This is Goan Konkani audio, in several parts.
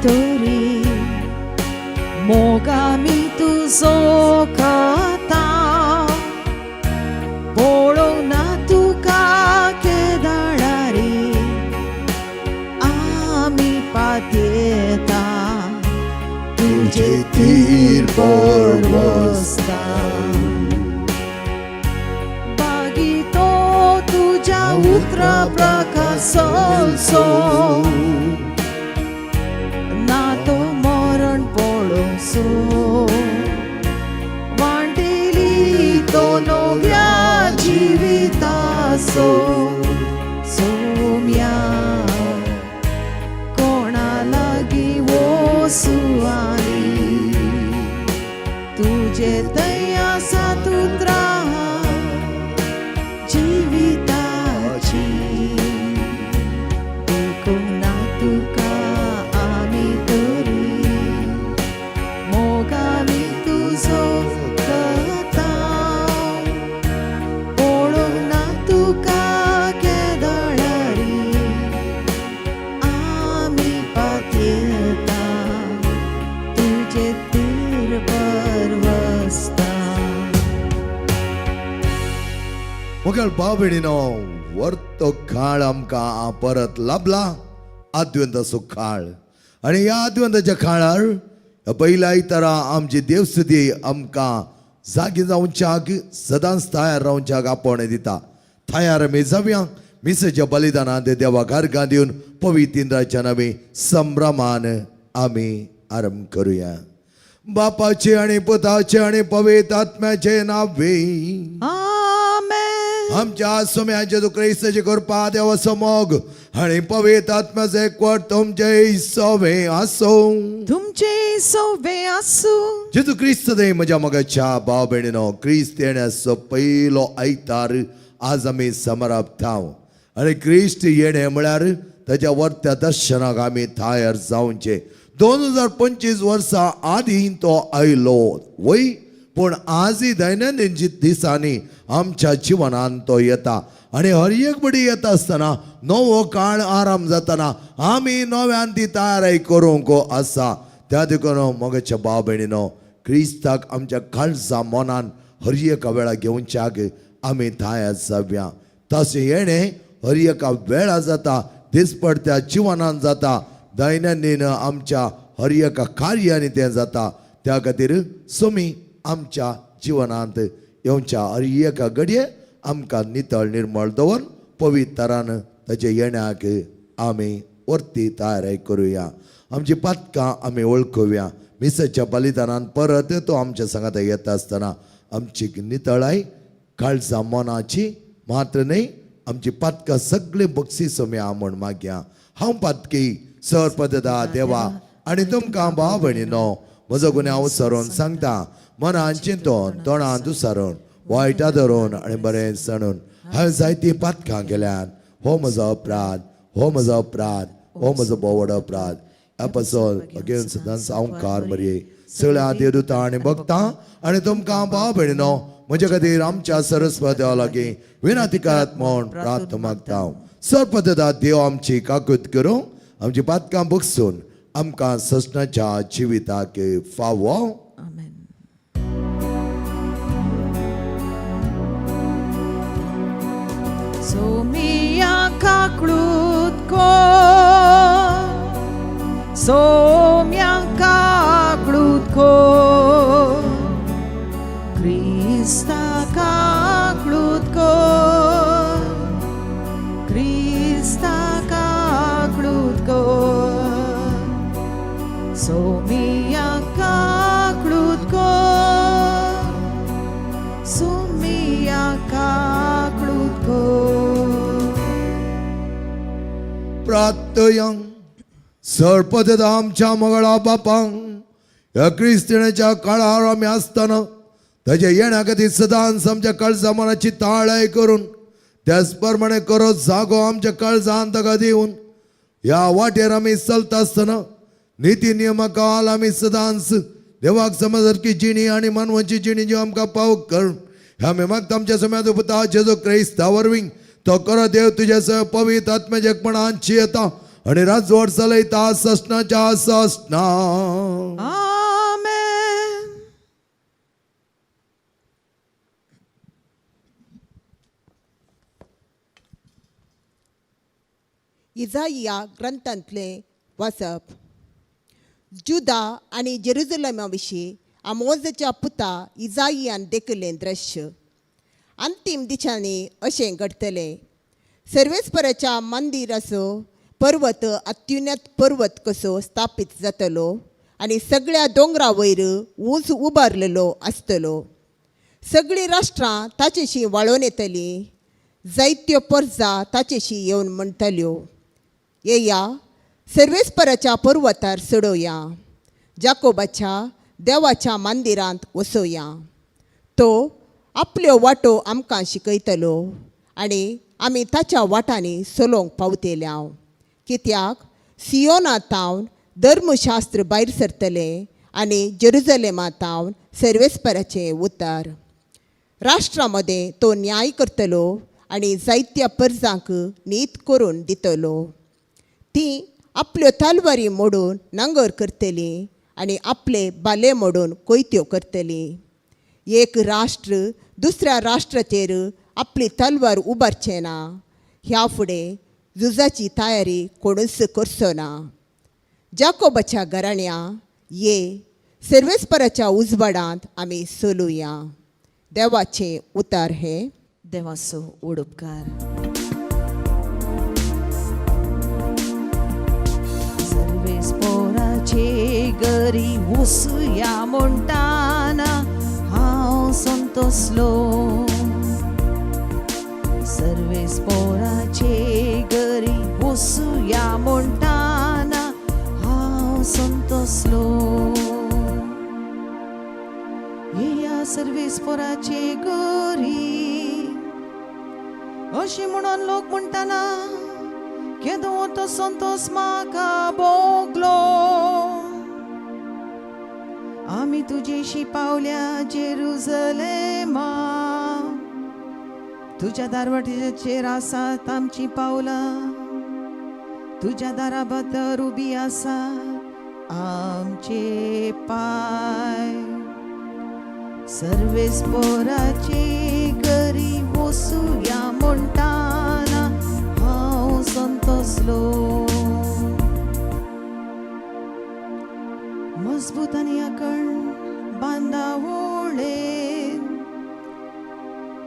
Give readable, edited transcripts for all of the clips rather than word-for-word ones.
तरी मोगामी तुजो कथा पळोवंक ना तुका केदाळारी आमी पातयेता तुजे तीर वसता बागी तो तुज्या उतरा प्रकाश ना तो मरण पळोवसो वांटेली तो नव्या जिवितासो सोम्या कोणा लागीं वसू आनी तुजे थंय आसा उतरां जिविताची देखूंक ना तुका आमी तरी मोगामी तुजो करता पळोवंक ना तुका केदळारी आमी पातयेता तुजे तीर वसता. मोगेल भाव भयणीनो, वर्तो काळ आमकां परत लाभला, आद्वंताचो काळ. आनी ह्या आद्वंताच्या काळार ह्या पयल्या आयतारा आमची देवस्तुती आमकां जागे जावच्याक, सदांच तयार रावच्याक आपोवणें दिता. तयार आमी जावया. मिसाच्या बलिदानान देवाक अर्गां दिवन पवित्र इंद्राच्या नांवी संभ्रमान आमी आरंभ करुया. बापाचे आणि पुताचे आणि पवित्र आत्म्याचे नावे. आमेन. आमच्या सोम्या जेजू क्रिस्ताची कृपा, देवाचो मोग आणि पवित्र आत्म्याचे एकवट तुमचे सवे आसूं. तुमचे सोवे आसूं. जेजू क्रिस्त दे. म्हज्या मोगाच्या भाव भयणीनो, क्रिस्त येण्याचो पयलो आयतार आज आमी समारंभताव. आनी क्रिस्त येणे म्हळ्यार ताच्या वर्त्या दर्शनाक आमी तयार जावचे. 2025 वर्सां आदीं तो आयलो वय, पूण आजय दैनंदीन दिसांनी आमच्या जिवनान तो येता. आनी हर एक बडी येता आसतना, नवो काळ आराम जातना आमी नव्यान ती तयारी करूंक आसा. त्या देखून मोगाच्या भाव भयणीनो, क्रिस्ताक आमच्या काळजा मनान हर एका वेळा घेवच्याक आमी तयार जावया. तशें येणें हर एका वेळा जाता, दिसपडत्या जिवनान जाता, दैनंदीन आमच्या हर एका कार्यानी तें जाता. त्या खातीर सोमी आमच्या जिवनांत येवच्या हर एका घडये आमकां नितळ निर्मळ दवर पवित्रान ताच्या येण्याक आमी वर्ती तयारी करुया. आमची पातकां आमी वळखुया. मिसाच्या बलिदानान परत तो आमच्या सांगाता येता आसतना आमची नितळाय काळजा मनाची मात्र न्हय, आमची पातकां सगळीं बक्षीस सोम्या म्हण मागया. हांव पातकी सरपददा देवा आनी तुमकां भाव भयणीनो म्हजो गुन्यांव सरोन सांगता. मनान चिंतून, तोंडान दुसारून, वायटा धरून आनी बरें सणून हांवें जायतीं पातकां केल्यान. हो म्हजो अपराध, हो म्हजो अपराध, हो म्हजो भोव अपराध. ह्या पासून अगेन सदांच सावकार मरये, सगळ्या देवदूतां आनी भक्तां आनी तुमकां भाव भयणीनो म्हजे खातीर आमच्या सरस्वत देवा लागीं विनंती करात म्हूण प्रार्थना मागता. सरपददा देव आमची काकूत करूं, आमची पातकां बगसून आमकां ससनाच्या जिविताक फावो. आमेन. सोमिया काकळूत कोर, सोम्या काकळूत कोर, क्रिस्ता काकळूत कोर, क्रिस्ता काकळूत कोर, सोमिया काकळूत कोर, सोमिया काकळूत कोर. प्रार्थया. सरपद आमच्या मंगळा बापांक, ह्या क्रिस्तीण्याच्या काळार आमी आसतना ताच्या येण्या खातीर सदांच आमच्या काळजा मनाची ताळाय करून, त्याच प्रमाणे करत जागो आमच्या काळजान ताका दिवन, ह्या वाटेर आमी चलता आसतना निती नियमा काल आमी सदांच देवाक समजसारकी जिणी आनी मानवाची जिणी जी आमकां पाव करून, ह्या आमी मागता आमच्या समयात पुता जेजू क्रिस्ता वरवीं. तो करो देव तुज्या सह पवित्र आत्म्याच्या एकपणान येता. आनी राजवट चलयता ससनाच्या ससना. आमेन. इजाइया ग्रंथांतलें वाचप. जुदा आनी जेरुजलमा विशीं आमोजाच्या पुता इजाइयान देखिल्लें दृश्य. अंतीम दिसांनी अशें घडटलें, सर्वेस्पराच्या मंदिराचो पर्वत अत्युन्नत पर्वत कसो स्थापीत जातलो आनी सगळ्या दोंगरा वयर ऊंच उबारलेलो आसतलो. सगळीं राष्ट्रां ताचेशी वाळोवन येतलीं, जायत्यो परजा ताचेशी येवन म्हणटल्यो, येया सर्वेस्पराच्या पर्वतार चडोवया, जाकोबाच्या देवाच्या मंदिरांत वसोवया. तो आपल्यो वाटो आमकां शिकयतलो आनी आमी ताच्या वाटांनी चलोवंक पावतले. कित्याक सियोना तावन धर्मशास्त्र भायर सरतलें आनी जेरुजलेमा तावन सर्वेस्पराचें उतार. राष्ट्रा मदें तो न्याय करतलो आनी जायत्या परजांक नीत करून दितलो. तीं आपल्यो तलवारी मोडून नांगर करतलीं आनी आपले बाले मोडून कोयत्यो करतलीं. एक राष्ट्र दुसऱ्या राष्ट्राचेर आपली तलवार उबारचें ना. ह्या फुडें झुजाची तयारी कोणूच करचो ना. जाकोबाच्या घराण्या ये, सर्वेस्पराच्या उजवाडांत आमी चलुया. देवाचें उतार हें. देवाचो उडपकार. सर्वेस्पोराचे गरी वसुया म्हणटाना हांव संतोसलो. सर्वेस्पोराचे गरी वसुया म्हणटाना हांव संतोसलो. येया सर्वेस्पोराचे गरी अशी म्हणून लोक म्हणटाना केदो तो संतोस म्हाका भोगलो. आमी तुजेशी पावल्या जेरुजलेमा, तुज्या दारवाटेचेर आसात आमची पावलां, तुज्या दारा भितर उबी आसात आमचे पांय. सर्वेस्पोराचे गरी वसुया म्हणटाना हांव संतोसलो. मजबूत आनी आकण बांदावळे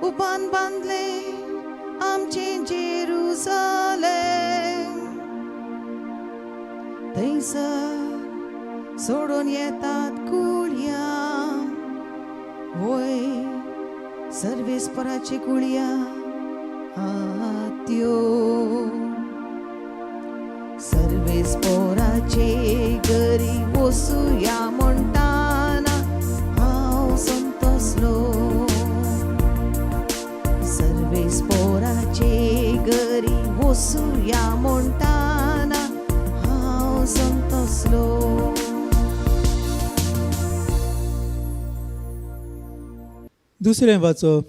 उबान बांदले आमचें जेरुजलेम. थंयसर सोडून येतात कुळयां, वय सर्वेस्पराची कुळयां आत्यो. सर्वेस्पोराचे गरी वसुया म्हणटाना हांव संतोसलो. सर्वेस्पोराचे गरी वसुया म्हणटाना हांव संतोसलो. दुसरें वाचप.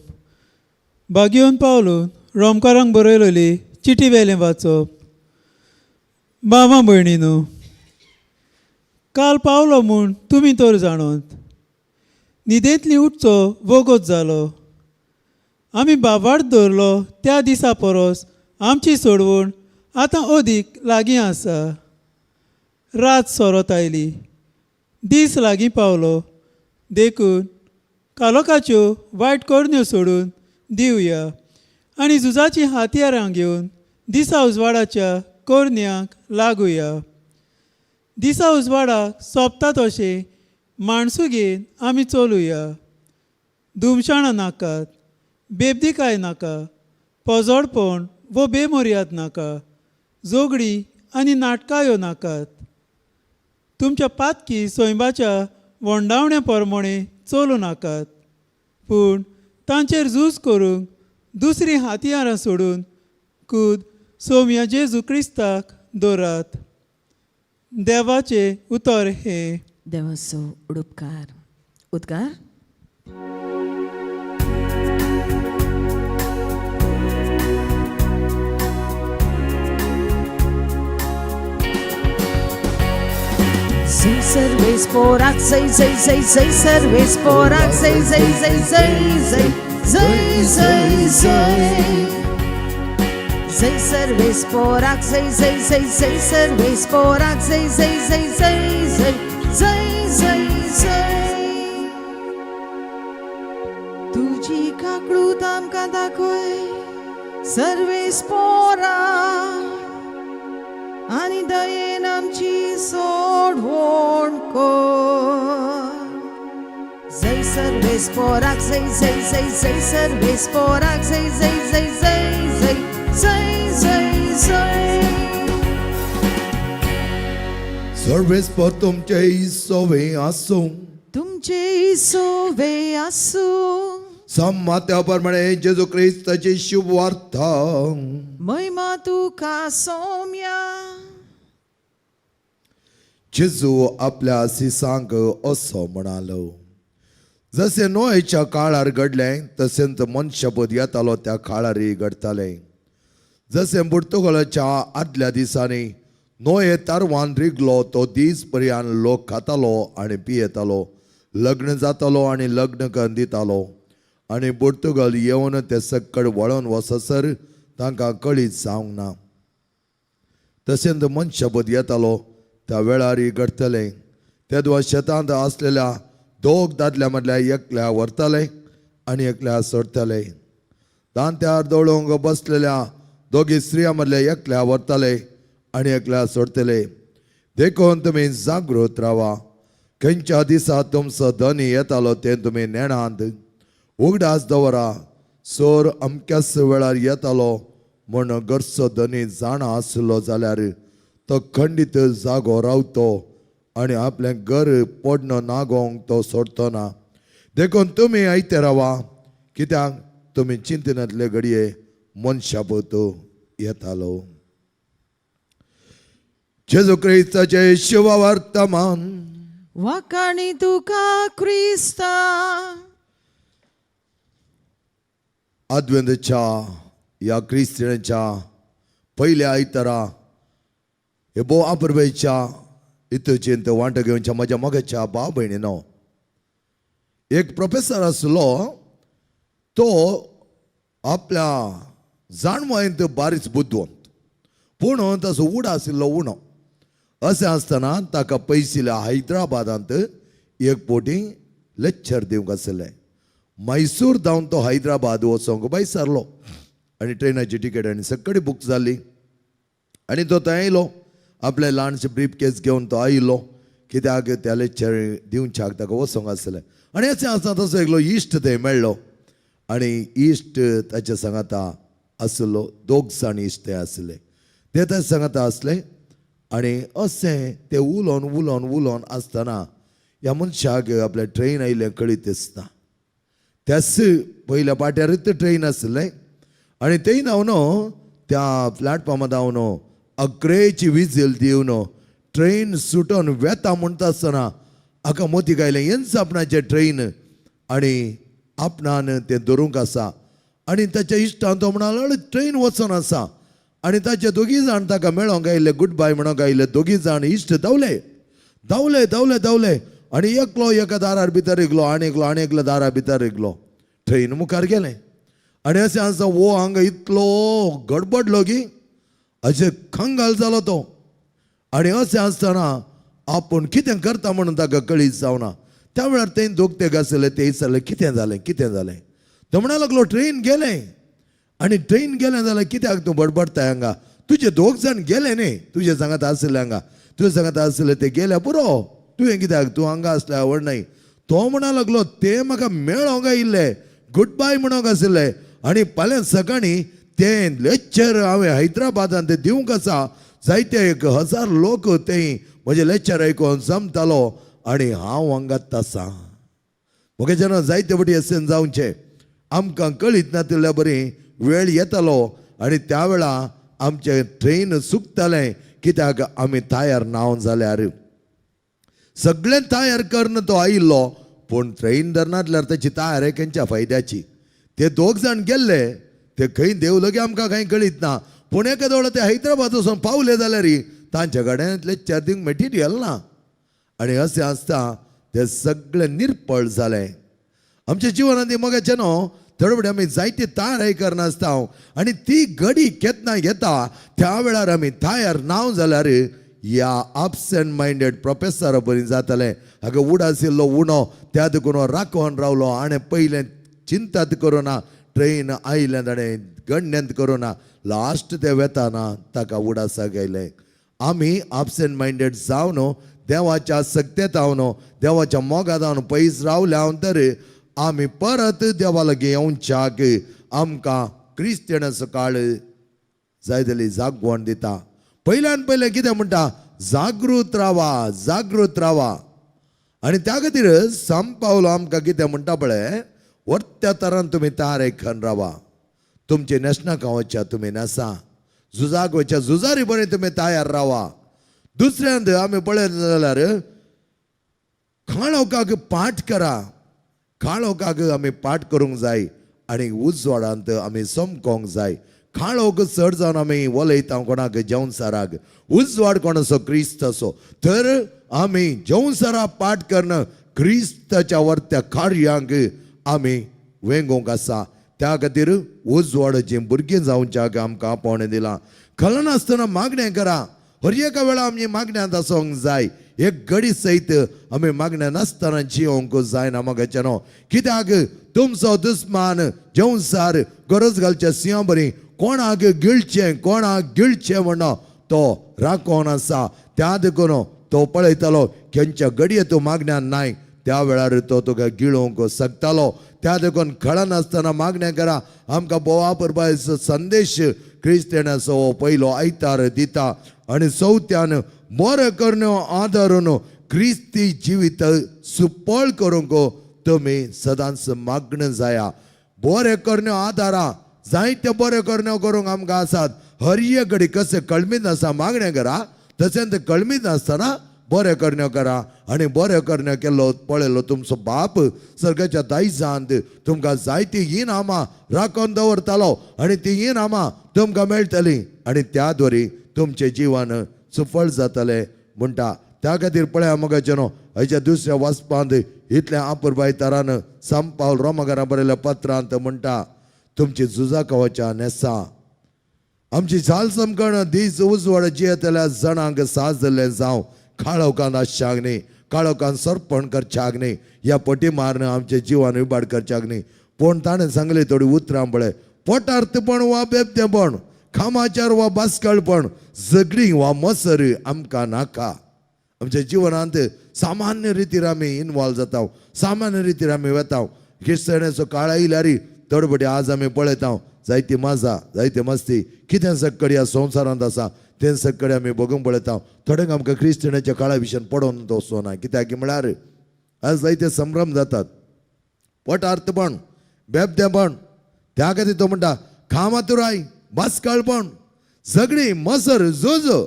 बागेवन पावलून रोमकारांक बरयलेली चिटी वेलें वाचप. बाबा भयणीनो, काल पावलो म्हूण तुमी तर जाणोत, न्हिदेंतली उठचो वगत जालो. आमी बाबार्थ दवरलो त्या दिसा परस आमची सोडवण आतां अदीक लागीं आसा. रात सोरत आयली, दीस लागीं पावलो, देखून कालोकाच्यो वायट करण्यो सोडून दिवया आनी झुजाचीं हातयारां घेवन दिसा उजवाडाच्या करण्यांक लागुया. दिसा उजवाडाक सोंपता तशें माणसुगेन आमी चलुया. धुमशाणां नाकात, बेबदीकाय नाका, पोजोडपण वो बेमर्याद नाका, झगडी आनी नाटकायो नाकात. तुमच्या पातकी सैमाच्या वंडावण्या प्रमाणे चलूं नाकात, पूण तांचेर झूज करूंक दुसरीं हातयारां सोडून कूद सोम्या जेजू क्रिस्ताक दवरात. देवाचें उतर हें. देवाचो उडपकार. उद्गार. सर्वेस पोराक जय जय जय जय सर्वेस पोराक जय जय जय जय जय जय जय जय जय सर्वेस पोराक जय जय जय जय सर्वेस पोराक जय जय जय जय जय जय जय जय. तुजी काकळूत आमकां दाखय सर्वेस पोरा आनी दयेन आमची सोडवण कर. जय सर्वेस पोराक जय जय जय जय सर्वेस पोराक जय जय जय जय जय जय जय जय. सर्वेस पर तुमचे सोवे आसूं. तुमचे सोवे आसूं. सम्मात्या प्रमाणे जेजू क्रिस्ताची शुभ वार्ता. महिमा तुका सोम्या. जेजू आपल्या सिसांक असो म्हणालो, जशें नोयच्या काळार घडलें तशेंच मनशापद येतालो त्या काळारय घडतालें. जशें पुर्तुगालाच्या आदल्या दिसांनी नोये तारवान रिगलो तो दीस पर्यान लोक खातालो आनी पियेतालो, लग्न जातालो आनी लग्न करून दितालो. आनी पुर्तुगाल येवन ते सक्कड वळोन वचसर तांकां कळीत जावंक ना. तशेंच मनशापद येतालो त्या वेळारय घडटलें. तेदवा शेतांत आसलेल्या दोग दादल्या मदल्या एकल्या व्हरताले आनी एकल्या सोडटाले. दांत्यार दवळूंक बसलेल्या दोगी स्त्रियां मदल्या एकल्या व्हरताले आनी एकल्या सोडटले. देखून तुमी जागृत रावा. खंयच्या दिसा तुमचो धनी येतालो तें तुमी नेणांत. उगडास दवरा, सोर अमक्याच वेळार येतालो म्हूण घरचो धनी जाणा आसलो जाल्यार तो खंडीत जागो रावतो आनी आपलें घर पडण नागोवंक तो सोडतो ना. देखून तुमी आयते रावा, कित्याक तुमी चिंतनांतले घडये मनशापत येतालो. जेजू क्रिस्ताचें शुभवर्तमान. वाखाणी तुका क्रिस्ता. आद्वेंदच्या ह्या क्रिस्तिणेच्या पयल्या आयतारा हे भोव आपुरबेच्या इतूचेंत वांटो घेवच्या म्हज्या मोगाच्या भाव भयणीनो, एक प्रोफेसर आसलो तो आपल्या जाणवायेंत बारीच बुदवंत, पूण ताचो उडो आशिल्लो उणो. अशें आसतना ताका पयशिल्ल्या हैदराबादांत एक पोटी लेक्चर दिवंक आशिल्लें. मैसूर धांवन तो हैदराबाद वचोंक भायर सरलो आनी ट्रेनाची तिकेट आनी सगळी बूक जाली आनी तो थंय आयलो. आपलें ल्हानशें ब्रीफ केस घेवन तो आयलो, कित्याक त्या लेक्चर दिवच्याक ताका वचोंक आसलें. आनी अशें आसतना तसो एकलो इश्ट थंय मेळ्ळो आनी इश्ट ताच्या सांगाता आसलो. दोग जाण इश्ट थंय आसले, ते ताच्या सांगाता आसले. आनी अशें ते उलोवन उलोवन उलोवन आसतना ह्या मनशाक आपल्या ट्रेन आयिल्लें कळीत दिसना. त्याच पयल्या पाट्यारूच ट्रेन आसलें आनी थंय धांवन त्या प्लॅटफॉर्मार धांवन अकरेची विजील दिवन ट्रेन सुटोन वेता म्हणटा आसतना हाका मोतीक आयलें हेंच आपणाचें ट्रेन आनी आपणान तें धरूंक आसा. आनी ताच्या इश्टान तो म्हणालो ट्रेन वचोन आसा. आनी ताचे दोगी जाण ताका मेळोंक आयिल्ले, गुड बाय म्हणोंक आयिल्ले दोगी जाण इश्ट धांवले धांवले धांवले धांवले आनी एकलो एका दारार भितर रिगलो आनी एकलो आनी एकलो दारा भितर रिगलो. ट्रेन मुखार गेलें आनी अशें आसा वो हांगा इतलो गडबडलो की अशें खंगाल जालो तो. आनी अशें आसतना आपूण कितें करता म्हणून ताका कळीत जावना. त्या वेळार तें दोग ते आसले ते विचारलें कितें जालें कितें जालें. तो म्हणा लागलो ट्रेन गेलें. आनी ट्रेन गेलें जाल्यार कित्याक तूं बडबडटाय हांगा, तुजे दोग जाण गेले न्ही, तुजे सांगात आसले हांगा, तुजे सांगात आसले ते गेले पुरो, तुवें कित्याक तूं हांगा आसले आवड नाय. तो म्हणा लागलो ते म्हाका मेळोंक आयिल्ले, गुड बाय म्हणोंक आशिल्ले आनी फाल्यां सकाळीं तें लेक्चर हांवें हैदराबादान तें दिवंक आसा. जायते 1000 लोक ते म्हजें लेक्चर आयकून जमतालो आनी हांव हांगा आसा. म्हाका जेन्ना जायते फावटी अशें जावचें आमकां कळीत नातिल्ल्या बरी वेळ येतालो आनी त्या वेळा आमचें ट्रेन चुकतालें, कित्याक आमी तयार ना जाल्यार सगळें तयार करून तो आयिल्लो, पूण ट्रेन धरनासल्यार ताची तयार खंयच्या फायद्याची. ते दोग जाण गेल्ले ते खंय देंवले की आमकां कांय कळीत ना, पूण एका वेळार ते हैदराबाद वचून पावले जाल्यार तांच्या कडेन लेक्चर दिवंक मटेरियल ना. आनी अशें आसता तें सगळें निर्पळ जालें. आमच्या जिवनांत मोगाचें न्हू थोडे फावटी आमी जायती तयारी करनासता आनी ती घडी केन्ना येता त्या वेळार आमी तयार नाव जाल्यार ह्या अबसेंट मायंडेड प्रोफेसरा बरी जातलें. अगं उडाशिल्लो उणो त्या देखून राखोवन रावलो आनी पयलें चिंतात करुना ट्रेन आयलें ताणें गण्यांत करुना लास्ट ते वेताना ताका उडासाक आयलें. आमी अबसेंट मायंडेड जावन देवाच्या सक्तेत हांव देवाच्या मोगात हांव पयस रावल्या हांव तर आमी परत देवा लागीं येवच्याक आमकां क्रिस्तियनाचो काळ जाय जाली जागवण दिता. पयल्यान पयलें कितें म्हणटा, जागृत रावा, जागृत रावा. आनी त्या खातीर सांग पावलो आमकां कितें म्हणटा पळय, वर्त्या तरान तुमी तार खन रावा, तुमचे न्हेसणां खावच्या तुमी न्हेसा, झुजाक वयच्या झुजारी बरें तुमी तयार रावा. दुसऱ्यांत आमी पळयत जाल्यार काळोखाक पाठ करा, काळोखाक आमी पाठ करूंक जाय आनी उजवाडांत आमी समकोंक जाय. काळोख चड जावन आमी उलयता कोणाक जेवणसाराक, उजवाड कोणाचो क्रिस्त असो, तर आमी जेवणसारा पाठ करण क्रिस्ताच्या वर्त्या कार्यांक आमी वेंगोवंक आसा. त्या खातीर उजवाडाचीं भुरगीं जावच्याक आमकां आपोवणें दिलां. कळनासतना मागणें करा, हर एका वेळा आमची मागण्यांत आसूंक जाय. एक घडी सयत आमी मागण्या नासतना जियोंक जायना मोगाचें न्हू, कित्याक तुमचो दुस्मान जेवसार गरज घालच्या सिंहा बरी कोणाक गिळचें कोणाक गिळचें म्हण तो राखोन आसा. त्या देखून तो पळयतालो खंयच्या घडये तूं मागण्यान नाय त्या वेळार तो तुका गिळोवंक शकतालो. त्या देखून कळनासतना मागणें करा. आमकां बोवा परबायचो संदेश क्रिस्तियनाचो हो पयलो आयतार दिता. आनी चवथ्यान बरें करण्यो आदारून क्रिस्ती जिवीत सुपळ करूंक तुमी सदांच मागणें जाया. बरें करण्यो आदारा जायते बरें करण्यो करूंक आमकां आसात. हर एक घडी कशें कळमीत आसा मागणें करा, तशेंच कळमीत आसतना बरें करण्यो करा. आनी बरें करण्यो केल्लो पळयलो तुमचो बाप सर्गाच्या दायजांत तुमकां जायती इनामां राखोवन दवरतालो आनी ती इनामां तुमकां मेळटलीं आनी त्या द्वारी तुमचें जिवन सुफळ जातलें म्हणटा. त्या खातीर पळया मोगाचें न्हू हाच्या दुसऱ्या वाचपांत इतल्या आपुरबाय तरान सांग पावल रोमगारा बरयल्या पत्रांत म्हणटा, तुमची झुजा कवच्या न्हेसा, आमची झाल समकण दीस उजवाड जियेतल्या जणांक साज दिल्लें जावं, काळोखान आसच्याक न्ही, काळोखान सरपण करच्याक न्ही, ह्या पटी मारून आमचे जिवान इबाड करच्याक न्ही. पूण ताणें सांगली थोडी उतरां पळय, पोटार्थपण वा बेबदेपण, कामाचार वा बास्कळपण, झगडीं वा मसर आमकां नाका. आमच्या जिवनांत सामान्य रितीर आमी इनवॉल्व जाता, सामान्य रितीर आमी वता. क्रिस्तांवाचो काळ आयल्यार थोडे आज आमी पळयता जायती मजा जायती मस्ती कितें सगळी ह्या संवसारांत आसा तें सगळें आमी बघूंक पळयता. थोड्यांक आमकां क्रिस्तांवाच्या काळा विशयान पडोवन वचो ना, कित्याक म्हळ्यार आज जायते संभ्रम जातात, पोटार्थपण बेबदेपण. त्या खातीर तो म्हणटा कामातुराय बास्काळपण झगडीं मसर जोजो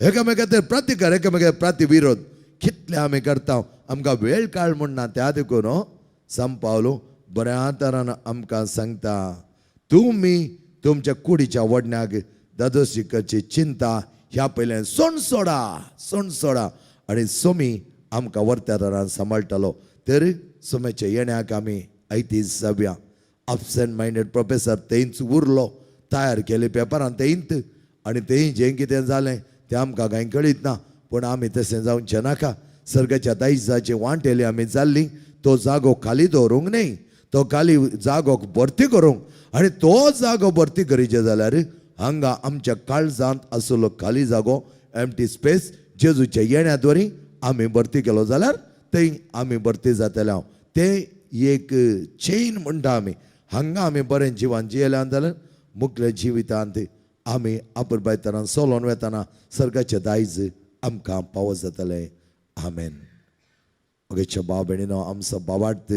एकामेकाचेर प्रतिकार एकामेका प्रतिविरोध कितले आमी करता, आमकां वेळ काळ म्हण ना. त्या देखून सांग पावलो बऱ्या तरान आमकां सांगता, तुमी तुमच्या कुडीच्या वडण्याक दादोशी करची चिंता ह्या पयल्यान सोण सोडा, सोण सोडा. आनी सोमी आमकां वर्त्या तरान सांबाळटालो. तर सोम्याच्या येण्याक आमी आयती जावया. अबसेंट मायंडेड प्रोफेसर थंयच उरलो, तयार केले पेपरान थंयत आनी थंय जें कितें जालें तें आमकां कांय कळीत ना. पूण आमी तशें जावचें नाका. सर्गाच्या दायजाची वांटेली आमी जाल्ली, तो जागो खाली दवरूंक न्हय, तो खाली जागो भरती करूंक. आनी तो जागो भरती करीचे जाल्यार हांगा आमच्या काळजांत आसलो खाली जागो एम्प्टी स्पेस जेजूच्या येण्या द्वारी आमी भरती केलो जाल्यार थंय आमी भरती जातले. हांव तें एक चेन म्हणटा आमी, हांगा आमी बरें जिवन जियेल्यान जाल्यार मुखल्या जिवितांत आमी आपुरबायतना सोलोन वेतना सर्गाचें दायज आमकां पावो जातलें. आमेन. मगेच्या भाव भयणीनो, आमचो बाबार्थ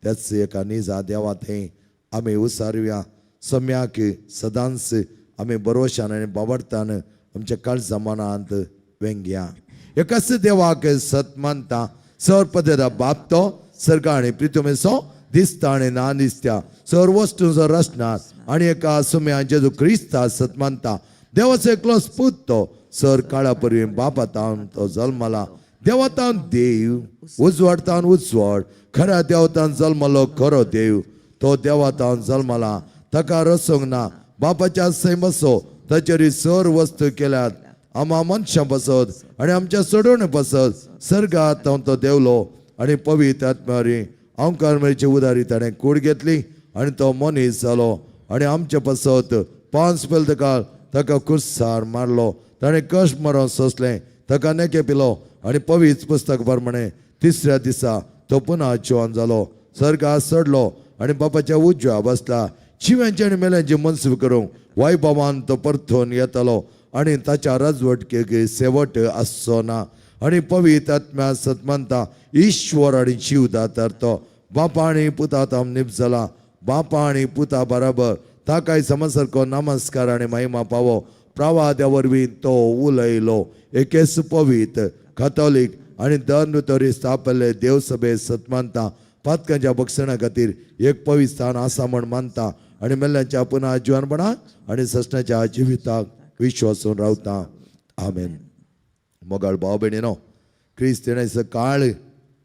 त्याच एका निजा देवा थंय आमी उसारुया. सम्याक सदांच आमी बरोवशान आनी बाबार्थान आमच्या काळजा मनांत वेंगया. एकाच देवाक सत मानता, सर्पदेदा बाप तो सर्ग आनी प्रितुमेचो दिसता आनी ना दिसता सर्व वस्तूंचो रचना आनी एका सुम्या जेजू क्रिस्ता सत मानता, देवाचो एकलोच पूत तो सर काळा परवीं बापा तावन तो जल्मला, देवतान देव उजवाडतान उजवाड खऱ्या देवतान जल्मलो खरो देव तो देवतान जल्मला ताका रसूंक ना बापाच्या सैमसो ताचेर सर वस्तू केल्यात आमा मनशां पासत आनी आमच्या सोडोवणे पासत सर्गात तो देवलो आनी पवित्र आत्म्यावरी अंकार मेळची उदारी ताणें कूड घेतली आनी तो मनीस जालो आनी आमचे पासत पांच पेल ताका कुर्सार मारलो ताणें कश्ट मरण सोंसलें ताका नेके पिलो आनी पवित्र पुस्तक प्रमाणे तिसऱ्या दिसा तो पुन्हा जिवन जालो सर्गात चडलो आनी बापाच्या उजव्या बसला शिव्यांचे आनी मेल्यांची मनसूब करूंक वायबाबान तो परतून येतालो आनी ताच्या राजवटकेक शेवट आसचो ना आनी पवित्र आत्म्या सतमानता ईश्वर आनी जीव दातार तो बापा आनी पुता ताम निपजला बापा आनी पुता बराबर ताकाय समसारको नमस्कार आनी महिमा पावो प्रवाद्या वरवीं तो उलयलो एकेच पवित्र कथोलीक आनी धर्म स्थापल्ले देवसभे सतमानता पातकांच्या बक्षणा खातीर एक पवित्र स्थान आसा म्हण मानता आनी मेल्ल्यांच्या पुन्हा जिवनपणाक आनी ससण्याच्या जिविताक विश्वासून रावता. आमेन. मोगाळ भाव भयणीनो, क्रिस्त येण्याचो काळ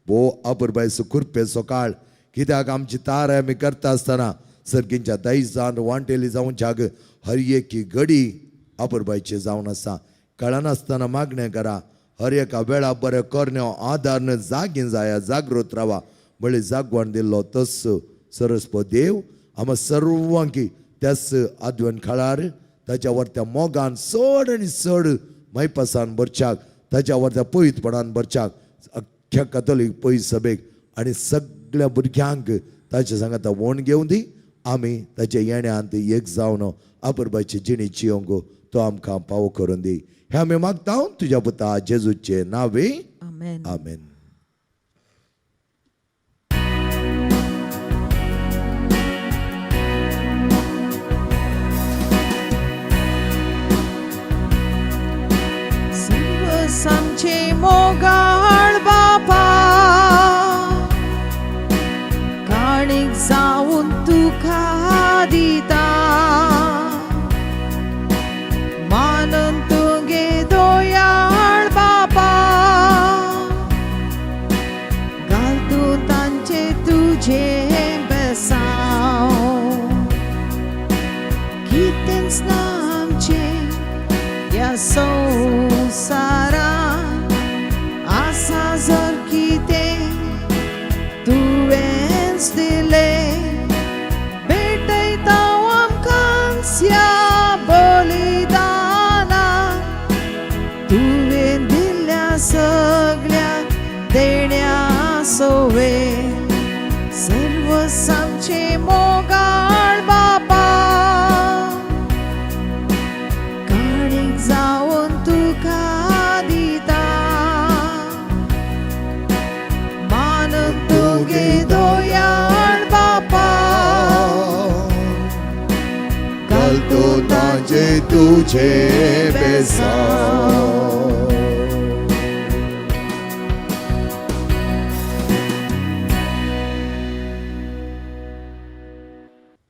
भोव अपुरबायचो कुरपेचो काळ कित्याक आमची तार आमी करता आसतना सर्गींच्या दायजान वांटेली जावच्याक हर एकी घडी अपुरबायची जावन आसा. कळनासतना मागणें करा, हर एका वेळा बरें करण्यो आदार जागीं जाया, जागृत रावा म्हळ्यार जागवण दिल्लो तस सरस्पत देव आमा सर्वांकी त्याच आदवण काळार ताच्या वरत्या मोगान चड आनी चड मायपासान भरच्याक ताच्या वरत्या पवित्रपणान भरच्याक अख्ख्या कथोलीक पयस सभेक आनी सगळ्या भुरग्यांक ताच्या सांगाता वोण घेवन दी. आमी ताच्या येण्यांत एक जावन अपुरबायची जिणी जियोंक तो आमकां पावो करून दी. हें आमी मागता तुज्या पुता जेजूचे नावे. आमेन. आमेन. सर्वसामचे मोगाळ बापा काणीक जावन तुका दिता मानून तुगे दोयाळ बापा घाल तूं तांचे तुजे बेसांव कितेंच ना आमचें ह्या संवसारांत आसा जर कितें तुवेंच दिलें भेटयता आमकांच ह्या बलिदानाक तुवें दिल्ल्या सगळ्या देण्या सोवे सर्वसामचे मोगाळ बापा काणीक जावन तुका दिता मानून तुगे दोयाळ बापा घाल तूं तांचे तुजे बेसांव.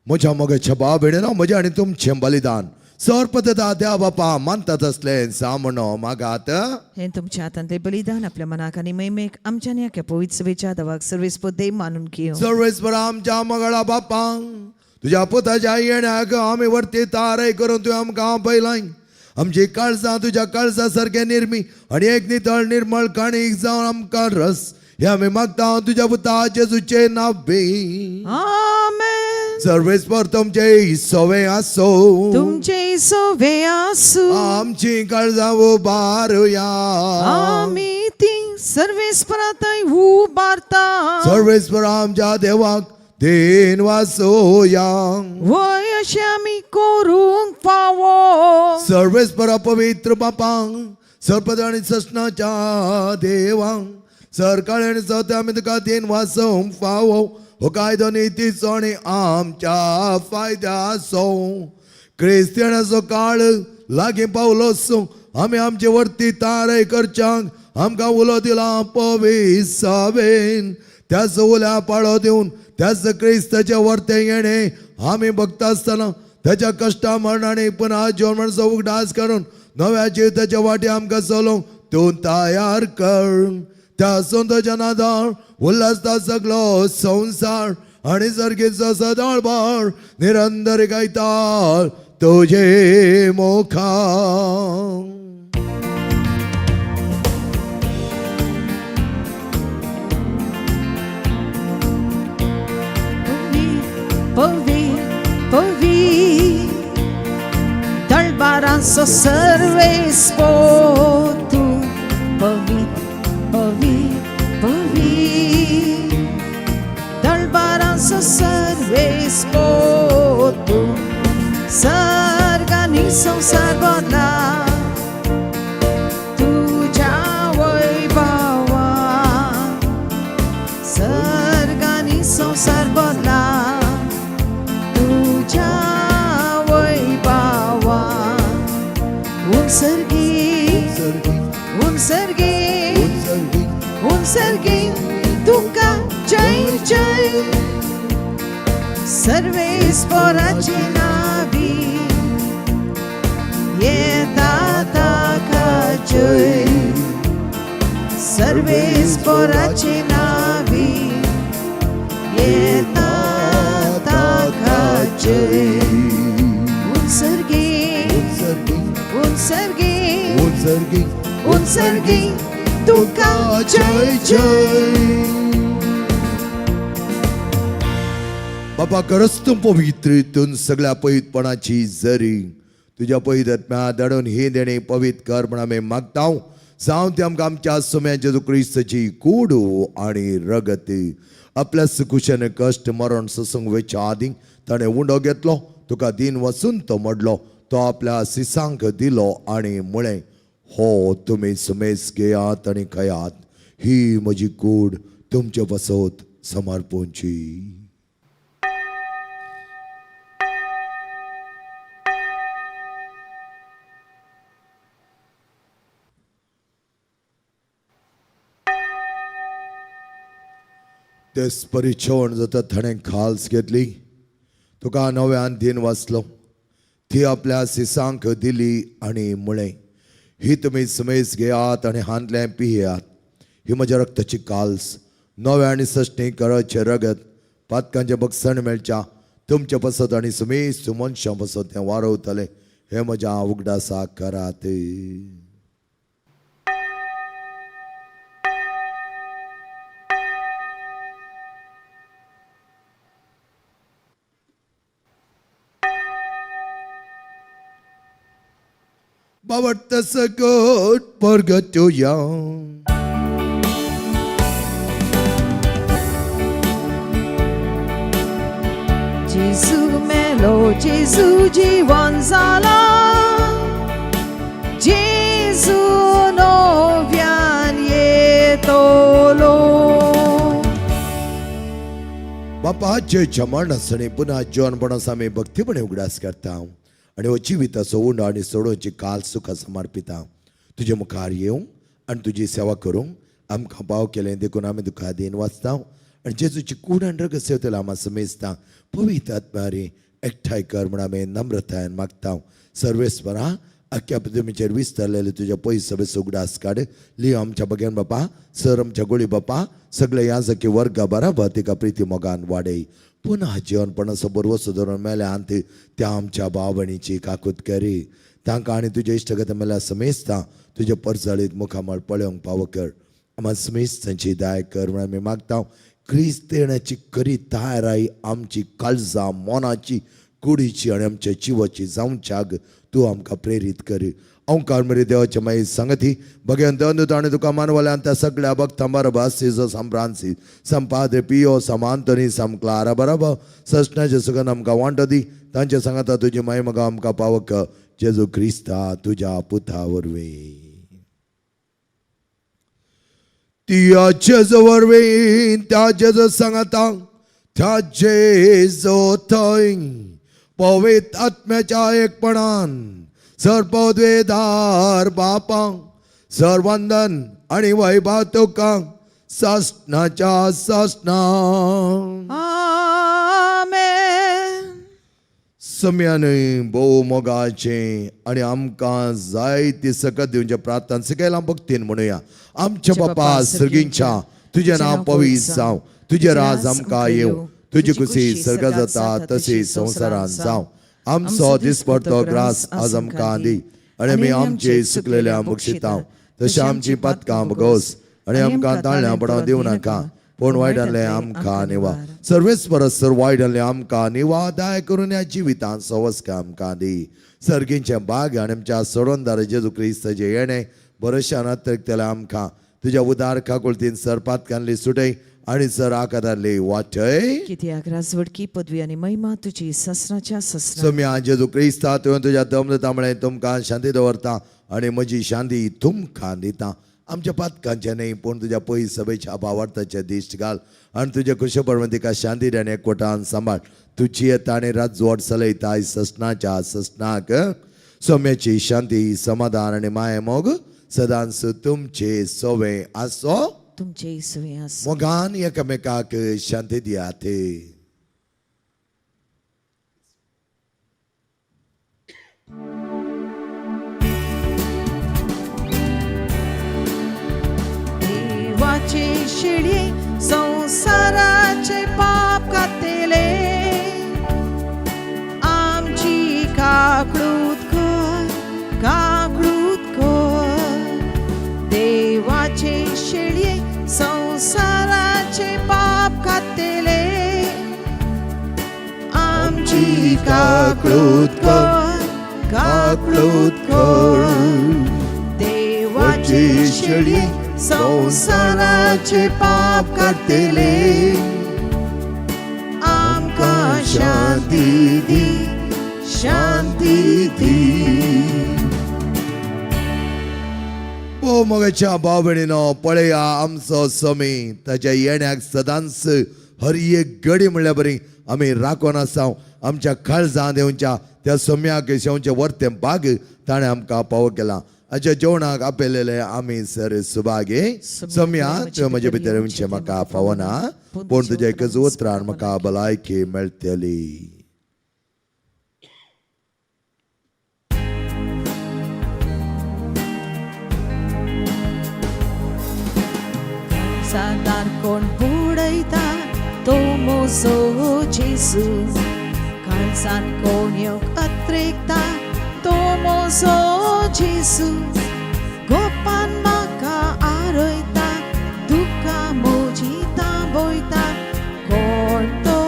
म्हज्या मोगाच्या भाव भयणीनो, म्हजें आनी तुमचें बलिदान सर्पदता देवा बापा मानतात असलें सामणो मागात. हें तुमच्या हातांतलें बलिदान आपल्या मनाक आनी महिमेक आमच्या न्या पवित्र सभेच्या दवाक सर्वेस्पद देव मानून घेवं. सर्वेस्पर आमच्या मगळा बापांक तुज्या पुताच्या येण्याक आमी वरती तारय करून तुवें आमकां पयलाय. आमची काळजां तुज्या काळजा सारकें निर्मी आनी एक नितळ निर्मळ काणीक जावन आमकां रस हे आमी मागता तुज्या पुता जेजूचे नावे. आमेन. सर्वेस्पर तुमचे सोवे आसो. तुमचे सोवे आसूं. आमची काळजां उबारुया. आमी ती सर्वेस्परांतय उबारता. सर्वेस्पर आमच्या देवाक then वासोया. वय अशें आमी करूंक फावो. सर्वेस्पर पवित्र बापांक सर्पद आनी ससनाच्या देवांक सरकाळ आनी सत्य आमी तुका then वासोवंक फावो. हो कायदो नितीचो आनी आमच्या फायद्याचो. क्रिस्तियनाचो काळ लागीं पावलो आसूं आमी आमचे वरती तारय करच्यांक आमकां उलो दिला पविसावेन. त्याच उल्या पाळो दिवन त्याच क्रिस्ताच्या वरते येणे आमी बघता आसतना त्याच्या कश्टा मरणाने पुन्हा जीवन म्हणचो उगडास करून नव्या जिविताच्या वाटे आमकां चलोवंक तूं तयार कर त्या संताच्या नादार उल्हासता सगलो संवसार आनी सर्गेचो सदाळ बाळ निरंतर गायता तुझे मोखा. पवी पवी पवी दळबारांचो सर्वेस तूं पवी पवी पवी दळबारांचो सर्वेस तूं सर्गांनी संवसार भरला तुज्या वैभवा सर्गांनी संवसार भरला तुज्या वैभवा. उमसर्गी उमसर्गी उमसर्गी तुका जय जय सर्वेस्पराचे नावी येता ताका जय सर्वेस्पराचे नावी येता ताका जय. उमसर्गी उमसर्गी उमसर्गी तुका जय जय. बाबा खरंच तूं पवित्र तूं सगळ्या पवित्रपणाची जरी तुज्या पवित्र आत्म्या धाडून ही देणे पवित्र कर म्हण आमी मागता. जावं ते आमकां आमच्या सुम्या जेजू क्रिस्ताची कुडू आनी रगत. आपल्या सुकुशेन कश्ट मरण सोसूंक वयच्या आदीं ताणें उंडो घेतलो, तुका दीन वचून तो मोडलो, तो आपल्या सिसांक दिलो आनी म्हळें, हो तुमी सुमेस घेयात आनी खायात, ही म्हजी कूड तुमचे पासत समर्पूंची. तेच परी जेवण जाता ताणें खाल्स घेतली, तुका नव्यान दीन वाचलो, ती आपल्या सिसांक दिली आनी म्हळें, ही तुमी सुमेस घेयात आनी हांतलें पियात, ही म्हज्या रक्ताची काल्स, नव्या आनी सश्टी कराचें रगत, पातकांचें बक्षण मेळच्या तुमचे पासत आनी सुमेस मनशां पासत तें वारवतलें, हें म्हज्या उगडासाक करात. बाबा सगट परगटोया. जेजू मेलो जेजू जिवन जाला जेजू नव्यान येतलो. बापा जे जमण आसणे पुन्हा जिवनपणास आमी भक्तीपणे उगडास करता आनी हो जिविताचो उंडो आनी सोडोवची काल सुखा समर्पिता. तुजे मुखार येवंक आनी तुजी सेवा करूंक आमकां पाव केलें देखून आमी तुका दीन वाचता आनी जेजूची कूड आनी रगत सेवतले आमा समेजता. पवित्र आत्म्यारी एकठांय कर म्हूण आमी नम्रतायेन मागता. सर्वेस्परा आख्या पृथ्वीचेर विस्तारलेले तुज्या पयस सगळे उगडास काड. लियो आमच्या बगेन बापा, सर आमच्या गोळी बापा, सगळे याजकी वर्गा बराबर तिका प्रिती मोगान वाडय. पुन्हा जिवनपणाचो बरवसो धरून मेल्या आनी त्या आमच्या भाव भयणीची काकूत करी. तांकां आनी तुज्या इश्टगत मेल्या समेजता तुज्या परजळीत मुखामळ पळोवंक पावो कर. आमा समेजतांची दाय कर म्हूण आमी मागता. क्रिस्त येण्याची खरी तयाराय आमची काळजां, मनाची, कुडीची आनी आमच्या जिवाची जावच्याक तूं आमकां प्रेरीत कर. ओंकार मरे देवाचे मागीर सांगती भगवंत आनी तुका मानवल्यान त्या सगळ्या भक्तां बरोबर सिजो सम फ्रांसीस सम पाद्रे पियो सम आंतोनी सम क्लारा बरोबर सस्नाचे सुगंध आमकां वांटो दी. तांचे सांगता तुजी माय मगा आमकां पावक जेजू क्रिस्ता तुज्या पुता वरवीं. त्या जेजू वरवीं त्या जेजू सांगता त्या जेजू थंय पवित्र आत्म्याच्या एकपणान सर्वद्वेदार बापा सर्वंदन आनी वैभव तुका सासणाच्या सासणा. आमेन. सम्यानूय भोव मोगाचें आनी आमकां जायती सकत दिवचें प्रार्थना शिकयलां भक्तीन म्हणुया. आमच्या बापा सर्गींच्या, तुजें नांव पवित्र जावं, तुजें राज आमकां येवं, तुजी खुशी सर्गात जाता तशी संवसारांत जावं. आमचो दिसपडतो ग्रास आज आमकां दी आनी आमी आमचे सुकलेल्या बक्षितां तशें आमची पातकां बगोस आनी आमकां ताळ्यां पडाव दिवं नाका, पूण वायटांतलें आमकां निवा. सर्वेस परस सर वायटांतलें आमकां निवा. दाय करून ह्या जिवितांत सवस्काय आमकां दी. सर्गींचें भाग्य आनी आमच्या सोडोनदार जेजू क्रिस्ताचें येणें भरोश्यान अतिरिक्तलें आमकां तुज्या उदार काकुळतीन सर पातकांतली सुटय आनी सर आकारांतली वाटय. कित्याक राजवडकी पदवी आनी महिमा तुजी ससनाच्या ससना. सम्या जेजू क्रिस्ता, तुवें तुज्या दम दिता म्हळें तुमकां शांती दवरता आनी म्हजी शांती तुमकां दिता. आमच्या पातकांचें न्हय पूण तुज्या पयस सभेच्या भावार्थाचें दिश्ट घाल आनी तुज्या कुशपरमें तिका शांती आनी एकवटान सांबाळ. तुजी येता आनी राजवट चलयता ससनाच्या ससनाक. सौम्याची शांती, समाधान आनी माया मोग सदांच तुमचे सोवे आसो. तुमचे सुवे आसूं. मोगान एकामेकाक शांती दियात. देवाचे शिळये संवसाराचे पाप कातले, आमची काकळूत कर, काकळूत कर. देवाचे शिळये संवसाराचे पाप कातले, आमची काकळूत कर, काकळूत कर. देवाचे शेळये संवसाराचे पाप काडटले, आमकां शांती दी, शांती दी. ओ मोगाच्या भाव भयणीनो, पळया आमचो समी ताच्या येण्याक सदांच हर एक गडी म्हणल्या बरी आमी राखून आसाव. आमच्या काळजांत येवच्या त्या सम्याक शेवचें वर्तें बाग ताणें आमकां पावो केलां. हाच्या जेवणाक आपयलेले आमी सर सुभागे. सम्या, तुवें म्हजे भितर येवचें म्हाका फावना, पूण तुज्या एकच उतरान म्हाका भलायकी मेळटली. सादार कोण बुडयता तो मोजो जेजू, काळजान कोण येवंक अत्रेकता तो मोजो जेजू. गोपान म्हाका आरयता, दुकां म्हजी तांबयता, कोण तो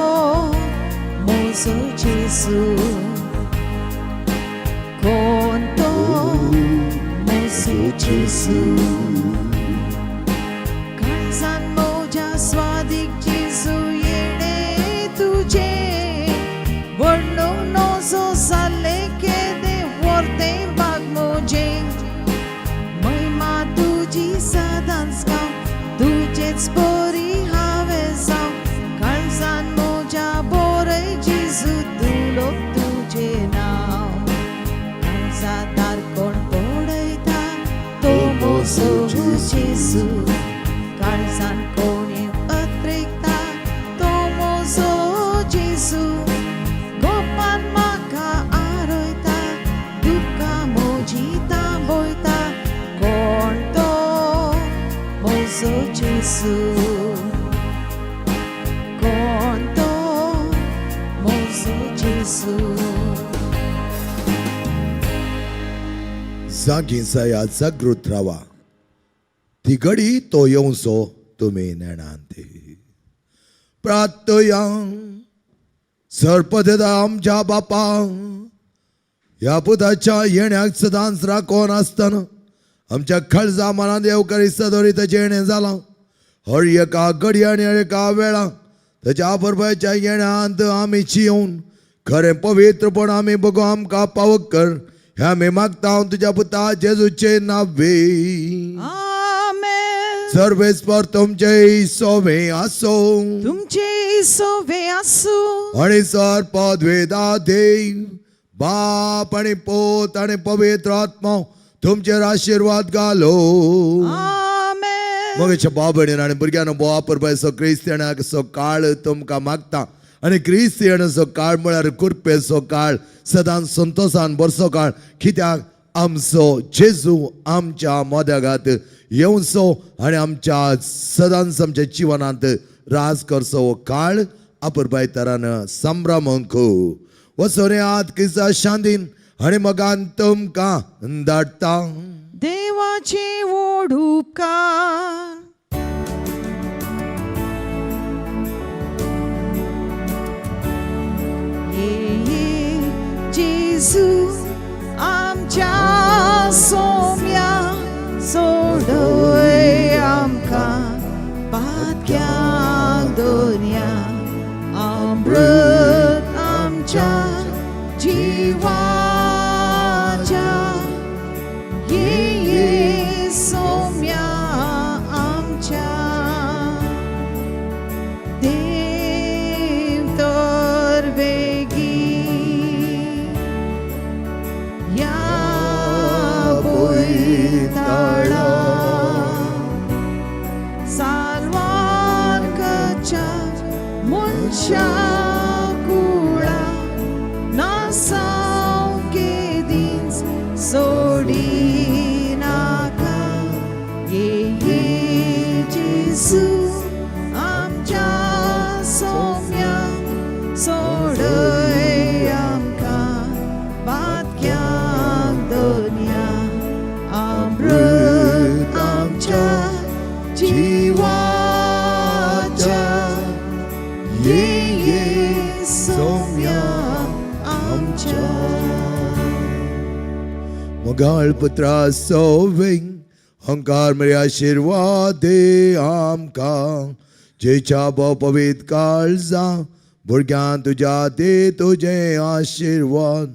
मोजो जेजू, कोण तो मोजो जेजू. काळजान म्हज्या स्वादीक जेजू येणें तुजें, वर्णूंक नजो जाल्लें केदें वर्तें भाग म्हजें. महिमा तुजी सदांच गाव, तुजेच बरी हांवें जावं, काळजान म्हज्या बरय जेजू तुलोक तुजें नांव. काळजादार कोण पडयता तो मोजो जेजू, काळजान कोणी अत्रेकता तो मोजो जेजू. गोपान म्हाका आरयता, दुकां म्हजी तांबयता, कोण तो मोजो जेजू, कोण तो मोजो जेजू. जागी जाया, जागृत रावा, ती घडी तो येवचो तुमी नेणांत. प्रार्थया. सर्पदेदा आमच्या बापा, ह्या पुताच्या येण्याक सदांच राखोन आसतना आमच्या खळजा मनांत येवकार दवरी ताचें येणें जालां. हर एका घडी आनी हर एका वेळा ताच्या बरोबरच्या येण्यांत आमी चियोवन खरें पवित्रपण आमी बगो आमकां पावक कर. ह्या आमी मागता तुज्या पुता जेजूचे नावे. आमेन. सर्वेस्पर तुमचे सोवे आसो. तुमचे सोवे आसूं. आणि सर पदवेदा देव बाप आणि पोत आणि पवित्र आत्मा तुमचेर आशिर्वाद घालो. आमेन. मगेच्या बाबडीन आनी भुरग्यांनो, बोवा परबायचो क्रिस्तियनाक सो काळ तुमकां मागता. आनी क्रिस्त येण्याचो काळ म्हळ्यार कुरपेचो काळ, सदांच संतोसान बरसो काळ. कित्याक आमचो जेजू आमच्या मदगात येवचो आनी आमच्या सदांच आमच्या जिवनांत राज करचो हो काळ अपुरबाय तरान संभ्रमंक वचोरे आत क्रिस्ता शांतीन आनी मगान तुमकां धाडटा. देवाचे व्हड उपकार. ये ये जेजू आमच्या सोम्या, सोडय आमकां पातक्यांक दोनया, अमृत आमच्या जिवाच्या. ये ये सोम्या आमच्या, देव तर वेगीं ह्या भुंयताळा, साल्वार करच्या मनशा कुळा, नासाव केदींच सोडिनाका. ये ये जेजू आमच्या सोम्या, सोडय आमकां पातक्यांक दोनया, अमृत आमच्या जिवाच्या. ये ये सोम्या आमच्या. मोगाळ पुत्रा सोविंग हंकार मरे आशिर्वाद दे आमकां, जेच्या भोव पवित्र काळजा भुरग्यां तुज्या दे तुजे आशिर्वाद.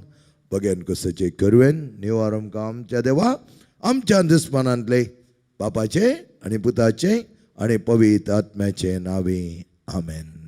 बगेन कसचे करवेन निवार आमकां आमच्या देवा आमच्या दुस्मानांतले बापाचे आनी पुताचे आनी पवित्र आत्म्याचे नांवी आमेन.